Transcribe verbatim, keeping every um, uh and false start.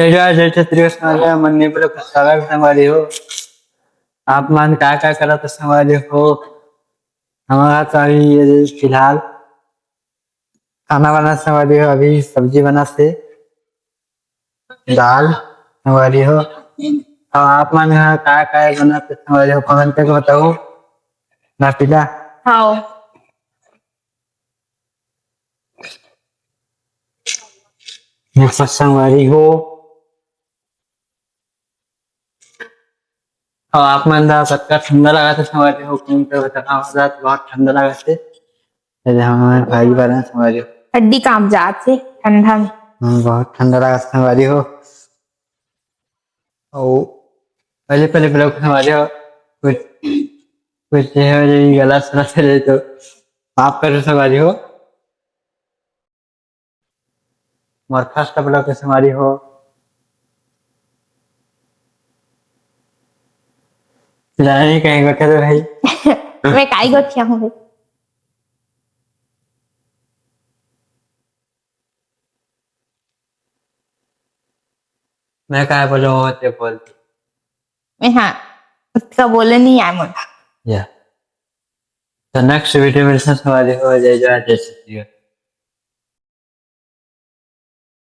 जय जोहार, जय छत्तीसगढ़ संगवारी हो, मन नहीं बोलो, स्वागत है संगवारी हो। आप मन का का करत हो संगवारी हो? हमारा तो अभी ये फिलहाल खाना बना संगवारी हो, अभी सब्जी बना से दाल संगवारी हो। और आप मन ह का का बना से संगवारी हो, कमेंट करके बताओ ना पीला। हाँ। ये संगवारी हो। अउ आप मन ला कतका ठंडा लागत हे संगवारी हो, कमेंट करके बताना, हमर ला तो बहुत ठंडा लागत हे। अरे हमर भाई वाला संगवारी हो। हड्डी कांप जात हे ठंडा में। हम्म, बहुत ठंडा लागत हे संगवारी हो। अउ पहले पहले ब्लॉग संगवारी हो, कुछ कुछ ये हो जाए, गला सला चले तो माफ करो संगवारी हो। मोर फर्स्ट ब्लॉग के संगवारी हो। जाने कहीं गोठे तो भाई। मैं काई गोठिया हूँ भाई। मैं काय बोलूँ, वो ते बोल। मैं हाँ, उसका बोले नहीं आए मुझे। या। तो नेक्स्ट वीडियो में संगवारी हो, जय जोहार, जय छत्तीसगढ़।